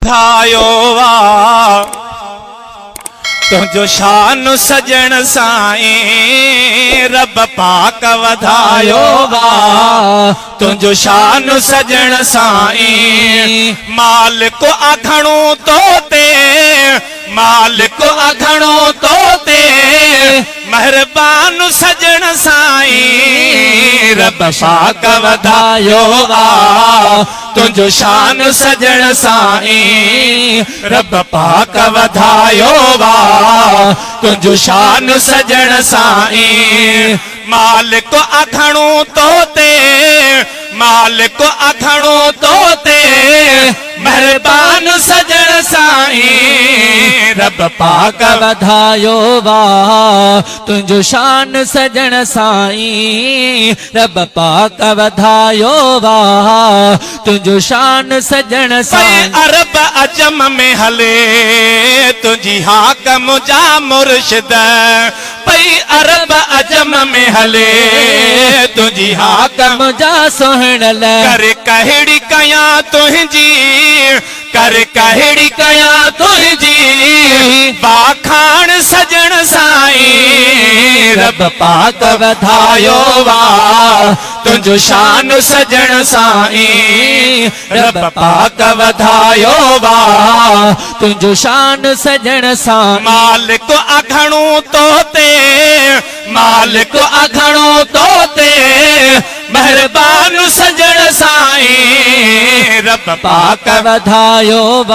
وڌايو آ تنهنجو شان سڄڻ سائين رب پاڪ وڌايو آ تنهنجو شان سڄڻ سائين مالڪ آ گهڻو تو تي مالڪ آ گهڻو تو تي مهربان سڄڻ سائين رب پاڪ وڌايو آ تنهنجو شان سڄڻ سائين رب پاڪ وڌايو آ تنهنجو شان سڄڻ سائين مالڪ آ گهڻو تو تي مالڪ آ گهڻو تو تي مهربان سڄڻ سائين رب پاڪ وڌايو آ تنهنجو شان سڄڻ سائين رب پاڪ وڌايو آ تنهنجو شان سڄڻ سائين. پئي عرب عجم ۾ هلي تنهنجي هاڪ منهنجا مرشد. پئي عرب عجم ۾ هلي تنهنجي هاڪ. منهنجا سهڻل. ڪر ڪهڙي ڪيان تنهنجي ڪر ڪهڙي ڪيان تنهنجي واکاڻ سڄڻ سائين رب پاڪ وڌايو آ تنهنجو شان سڄڻ سائين رب پاڪ وڌايو آ. تنهنجو شان سڄڻ سائين. مالڪ آ گهڻو تو تي مالڪ آ گهڻو تو تي مهربان سڄڻ سائين رب پاڪ. وڌايو آ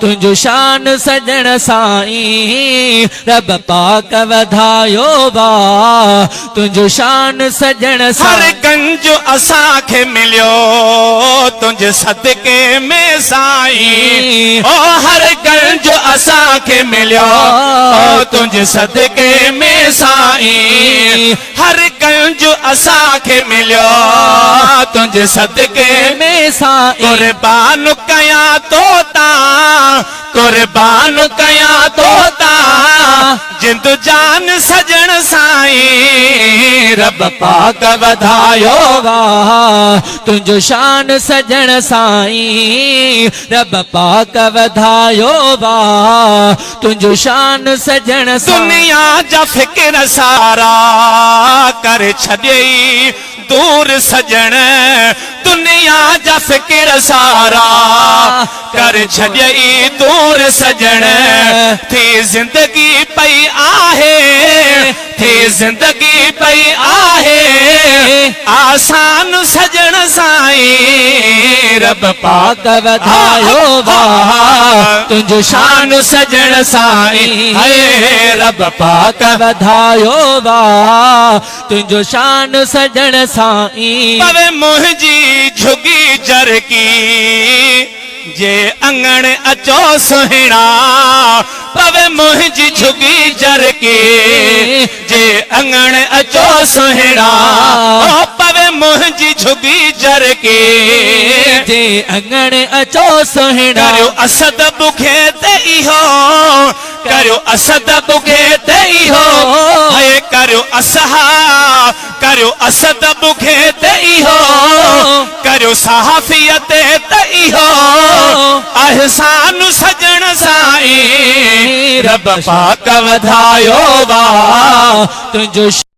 تنهنجو شان سڄڻ سائين رب پاڪ وڌايو آ تنهنجو شان سڄڻ هر سائين. گنج اسان کي مليو تنهنجي صدقي ۾ سائين او هر گنج اسان کي مليو تنهنجي صدقي ۾ سائين هر گنج اسان کي مليو تنهنجي صدقي ۾ سائين. قربان ڪيان تو تان قربان ڪيان تو تان جند جان سڄڻ سائين رب پاڪ وڌايو آ تنهنجو شان سڄڻ سائين رب پاڪ وڌايو آ تنهنجو شان سڄڻ سائين. دنيا جا فڪر سارا ڪري ڇڏيئي دور سڄڻ دنيا جا فڪر سارا ڪري ڇڏيئي دور سڄڻ ٿي زندگي پئي آهي ٿي زندگي پئي آهي آسان سڄڻ سائين رب پاڪ وڌايو آ تنهنجو شان سڄڻ سائين رب پاڪ وڌايو آ تنهنجو شان سڄڻ سائين. پوي منهنجي جهڳي جرڪي جي اڱڻ اچو سهڻا پوي منهنجي جهڳي جرڪي جي اڱڻ اچو سهڻا او پوي منهنجي جهڳي جرڪي. جي اڱڻ اچو سهڻا. ڪريو اسد بکي تي اهو ڪريو اسد بگهي تي اهو هي ڪريو اسها ڪريو اسد بگهي تي اهو ڪريو صحافيء تي ته اهو احسان سڄڻ سائين رب پاڪ وڌايو آ تنهنجو.